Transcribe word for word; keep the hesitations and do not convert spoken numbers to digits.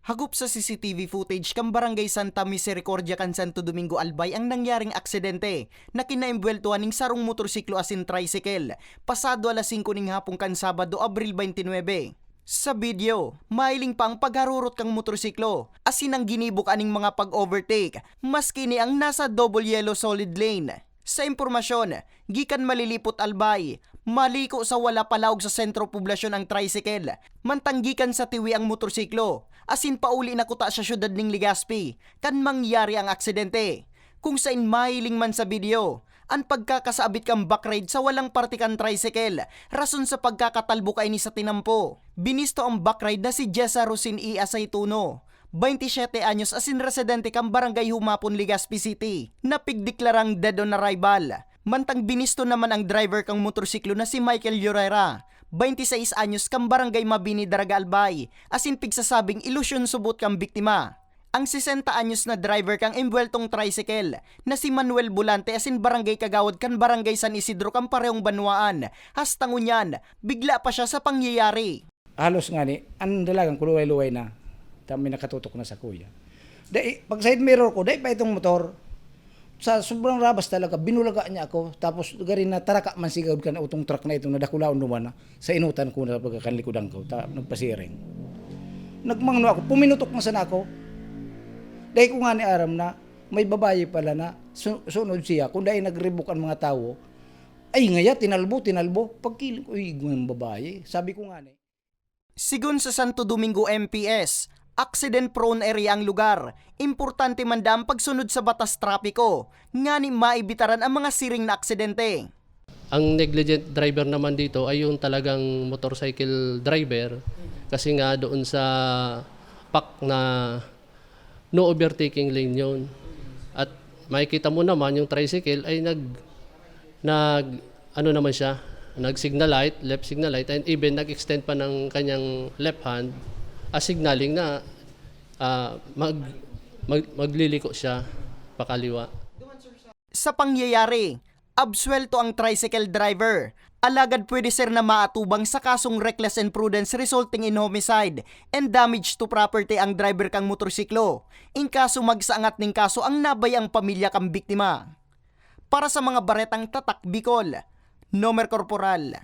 Hagop sa C C T V footage kan Barangay Santa Misericordia kan Santo Domingo Albay ang nangyaring aksidente na kinaembweltuhan ning sarong motorsiklo asin tricycle, pasado alas singko ning hapon kan Sabado, Abril twenty-nine. Sa video, mahiling pa ang pagharurot kan motorsiklo asin ang ginibo kaning mga pag-overtake, maski ini ang nasa double yellow solid lane. Sa impormasyon, gikan Malilipot Albay, maliko sa wala palaog sa sentro poblasyon ang tricycle, mantang gikan sa Tiwi ang motorsiklo, asin pauli na kuta sa siyudad ning Legazpi kan mangyari ang aksidente. Kung sain mahiling man sa video, ang pagkakasaabit kan backride sa walang parte kan tricycle, rason sa pagkakatalbo kaini sa tinampo. Binisto ang backride na si Jessa Rosin E. Aceituno, twenty-siyete anyos asin residente kan Barangay Humapon, Legazpi City, na pigdeklarang dead on arrival. Mantang binisto naman ang driver kan motorsiklo na si Michael Llorera, twenty-sais anyos, kan Barangay Mabini, Daraga, Albay, asin pigsasabing ilusyon subot kan biktima. Ang sesenta anyos na driver kan embweltong tricycle na si Manuel Volante asin barangay kagawad kan Barangay San Isidro kan parehong banwaan, hasta ngunyan, bigla pa siya sa pangyayari. Halos ngani, ang dalagan ko luway-luway na. Ta may nakatutok na sa kuya. Dai, pag side mirror ko, dai pa itong motor. Sa sobrang rabas talaga, binulaga niya ako. Tapos, gari na taraka man sigud kan utong truck na itong nadakulaon duman na. Sa inutan ko na pagkakanlikodan ko, ta, nagpasiring. Nagmangno ako, puminutok na sana ako. Dai ko ngani aram na, may babae pala na su-, sunod siya. Kung dai nag-rebook ang mga tawo, ay ngaya, tinalbo, tinalbo. Pagkiling ko, "Uy, igwa ng babae." Sabi ko ngani. Sigon sa Santo Domingo M P S, accident-prone area ang lugar. Importante man daa ang pagsunod sa batas trapiko, ngani maibitaran ang mga siring na aksidente. Ang negligent driver naman dito ay yung talagang motorcycle driver, kasi nga doon sa pak na no overtaking lane yon. At makikita mo naman yung tricycle ay nag, nag, ano naman siya, nag-signal light, left signal light, and even nag-extend pa ng kanyang left hand, as signaling na, ah, mag, mag, magliliko siya pakaliwa. Sa pangyayari, absuwelto ang tricycle driver, alagad pwede ser na maatubang sa kasong reckless imprudence resulting in homicide and damage to property ang driver kan motorsiklo, in kaso magsaangat nin kaso ang nabayang pamilya kan biktima. Para sa mga baretang Tatak Bicol, Nomer Corporal.